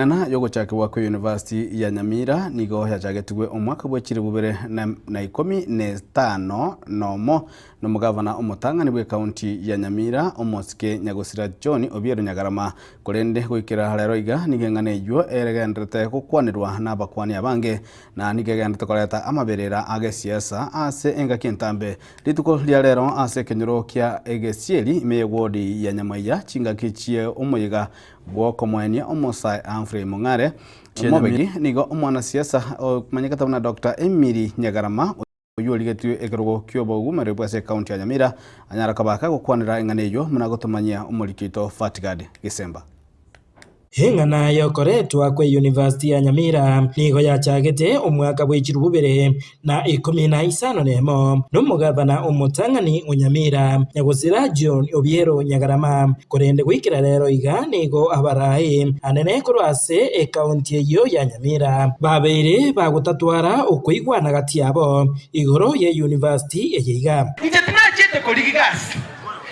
Eng'ana y'ogochakigwa kw'Eyunivasiti ya Nyamira nigo yachagetigwe omwaka bwe chilifu bibere na ikomi na etano nomo nomogavana omotang'ani bw'ekaunti ya Nyamira omosike Nyagosira John Obiero Nyagarama. Korende goikera rero iga nigo eng'ana eyio eregenderete gokwanerwa nabakwani abange na nigo egenderete koreta amaberera agesiasa ase engaki entambe. Rituko ria rero ase ekenyoro kia Egesieri ime y'ewodi ya Nyamaiya chingaki chie omoyega Bw'okomoenia omosae Humphrey Mong'are, omobegi, nigo omwanasiasa omanyekete buna Doctor Emily Nyagarama oyio origetwe ekerogo ki'obogumereri bw'ase ekaunti ya Nyamira anyare koba kagokwanera eng'ana eyio buna gotomanyia omoriki oito Fatgard Gisemba. Eng'ana y'okoretwa kw'eyunivasiti ya Nyamira nigo yachagete omwaka bw'echirubu bibere na ikomi na isano nemo, nomogavana omotang'ani o Nyamira, Nyagosira John Obiero Nyagarama. Korende goikera rero iga nigo abarai anene korwa ase ekaunti eyio ya Nyamira babeire bagotatwara okoigwana gati yabo igoro ye university eye iga. Inche tinachiete korigia gasi,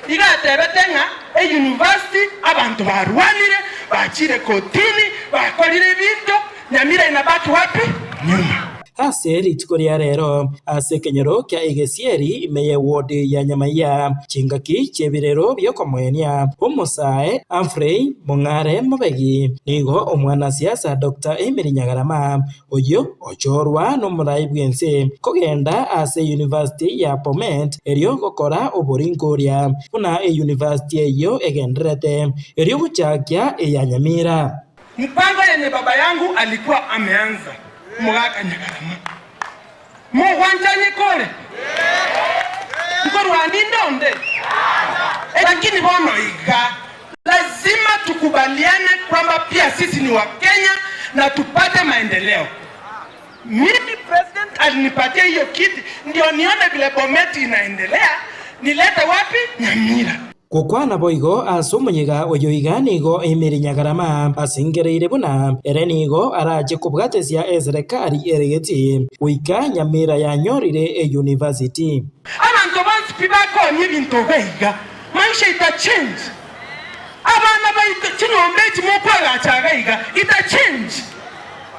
iga atebete ng'a eyunivasiti abanto barwanire, bachire kotini, bakorire ebinto, Nyamira inabaki wapi? Nyuma. Ase rituko ria rero, ase ekenyoro kia Egesieri ime y'eward ya Nyamaiya, chingaki chi'ebirero bi'okomoenia omosae Humphrey Mong'are Mobegi, nigo omwanasiasa Doctor Emily Nyagarama, oyio ochorwa nomorai bw'ense kogenda ase University ya Bomet erio gokora oboringoria buna eyunivasiti eyio egendererete erio gochakia eya Nyamira. Mpango yenye baba yangu alikuwa ameanza omogaka Nyagarama. Mogwanchani kore? Nkorwania inde onde? Lakini bono iga lazima tukubaliane kwamba pia sisi ni Wakenya na tupate maendeleo. Mimi president alinipatia hiyo kiti ndio nione vile Bomet inaendelea nilete wapi? Nyamira. Gokwana boigo ase omoyega oyo iga nigo Emily Nyagarama asengereire buna ere nigo arache kobwatesia eserekari ere geti goika Nyamira yanyorire eyunivasiti. Abanto bonsi pi bakonya ebinto iga iga, maisha ita change. Abana baito chinyomba echi mokoagacha iga iga ita change.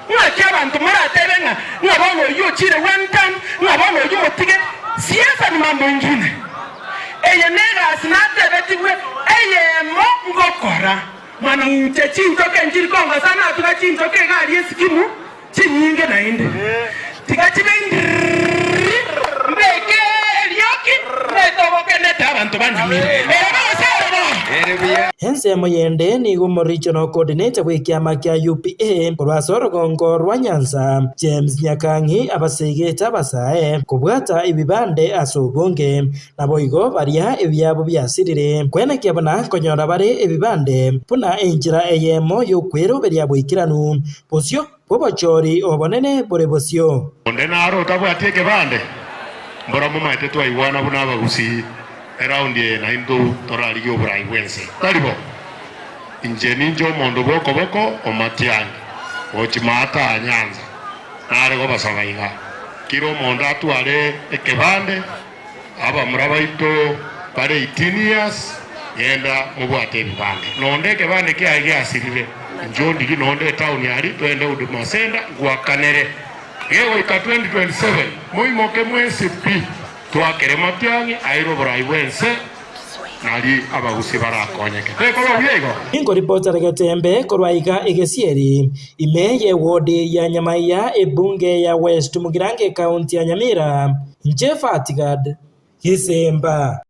Ng'aki abanto moratebe ng'a ng'a bono oyio ochire one term, ng'a bono oyio motige? Siasa ni mambo ingine. Eye negasi natebetigwe eyemo ngokora. Mwana inche chinchoke nchiri kongosa natuga chinchoke iga aria esikimu chinyinge naende. Tiga chibe indiriri mbeke erioki netoboke ndete abanto ba Nyamira. Ere gose ere bono. Ensemo yende nigo Omoriginal Coordinator bw'ekiama kia UPA korwa ase orogongo rwa Nyanza, James Nyakang'i abaseigete abasae kobwata ebibande ase obonge, naboigo baria ebiabo biasirire kwenekia buna nkonyora bare ebibande buna enchera eyemo y'okweroberia boikeranu bosio bw'obochori obonene bore bosio. Onde naro otabwati ekebande? Mbora momaete twaigwana buna abagusii eraundi eye naintwe torarigie oborai bw'ense. Tari bo? Inche ninche omonto bw'okoboko o Matiang'i, gochia maata a Nyanza, nare gobasaba iga, Kera omonto atware ekebande, Abamura baito bare 18 years genda mobwate ebibande nonde ekebande kiaye giasirire inche ondigi nonde etown aria twende huduma center ngwakanere gegoika 2027 moimoke mwensi pi twakere matiang'i aire oborai bwense nari abagusi barakonyeke tekoba buya igo? Ninkoripotera Getembe korwa iga Egesieri, ime y'ewodi ya Nyamaiya, ebunge ya West Mugirango ekaunti ya Nyamira. Inche Fatigad Gisemba.